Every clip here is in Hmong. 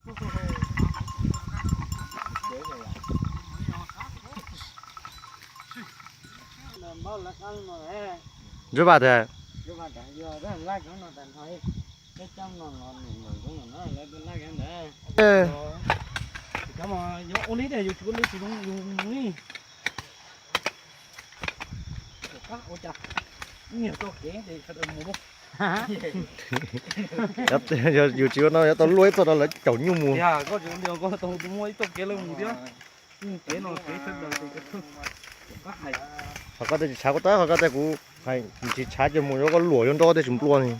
Ntsuab Vaj tias, yus tsis ua no yuav tau luaj ib txoj no lawv caum nyuj mus. Ho koj tsis tshav kuv tawb, ho koj tias kuv hais tsis tshav ces mus yuav koj luam yuav nrov tej tsis nplua ni.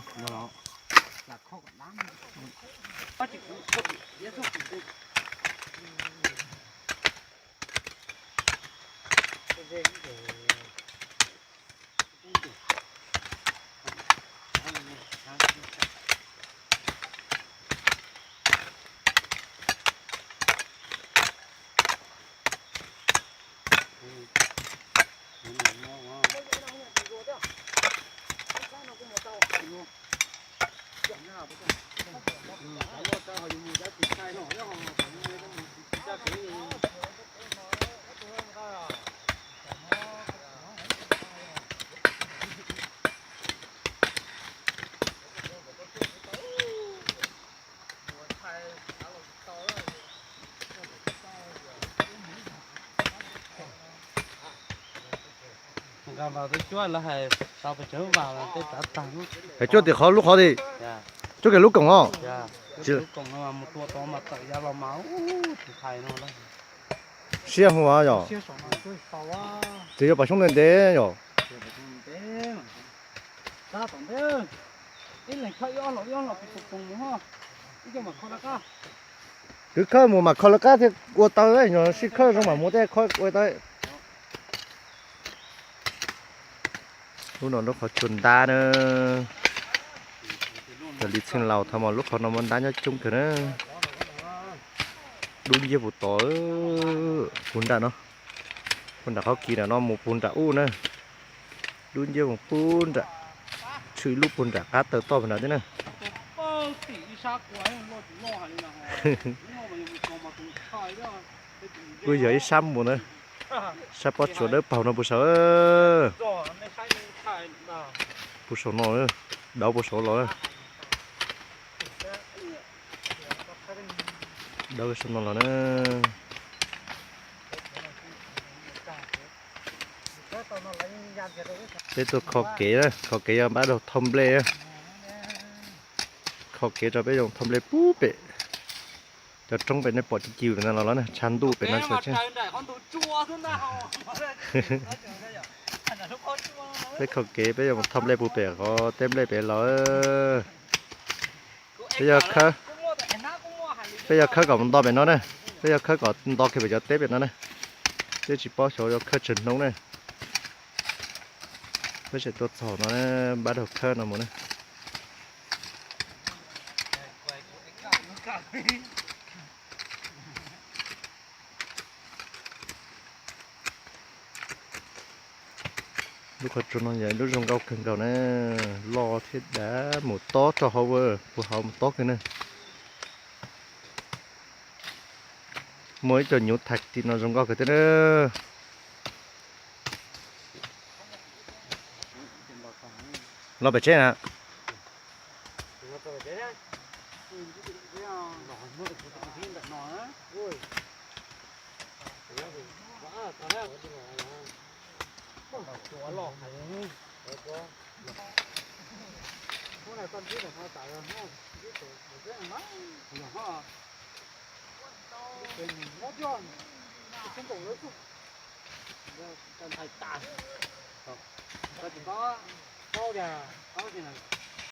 Hais cuaj tim qhov lub qhov ti, cuaj kiag lub koom os. Siab hu yom. Tsis yog pom xyoob ntev ntev yom. Kwv khawb mus mam kho lawv qab thiaj ua tau, sib khawb zoo mam mus tej kho ua tau. Lub no lub qhov tsua ntab na. Raws li txheej laus thaum mas lub qhov no muaj ntab nyob coob kawg na. Dub nciab puag tod, puag nram no, puag nram qhov kis nram no mus puag nram ub na. Dub nciab mus puag nram, tshwm ib lub puag nram qab taw toj puag nram thiab na. Kuj yog ib sab mus na, sab pob tsuas dawb paug no puag saud. Puag saum no, dawb puag saum los, dawb saum no los na. Peb tuaj kho kev, kho kev yog npab daug thauj nplej. Kho kev rau peb zoo thauj nplej pub pem. Cov roob pem nej pom ci ci pem no los los na, tshav ntuj pem no xwb. Peb kho kev peb yuav mus thauj nplej pub pem qhov teb nplej pem los. Peb yuav khawb, peb yuav khawb kom mus nto pem no na. Peb yuav khawb kom nto kiag pem cov teb pem no na. Twb tsis paub xyov yuav khawb tsawg hnub na. Peb tseem tuaj txog no, npab daug khawb no mus na. Lub qhov tsua no yog ib lub zoo nkauj kawg nkaus na, loj thiab dav, mus tob rau hauv, puag hauv mus tob kawg na. Muaj ib co nyuv thaj tim no zoo nkauj kawg thiab na. Los pem tsheb na.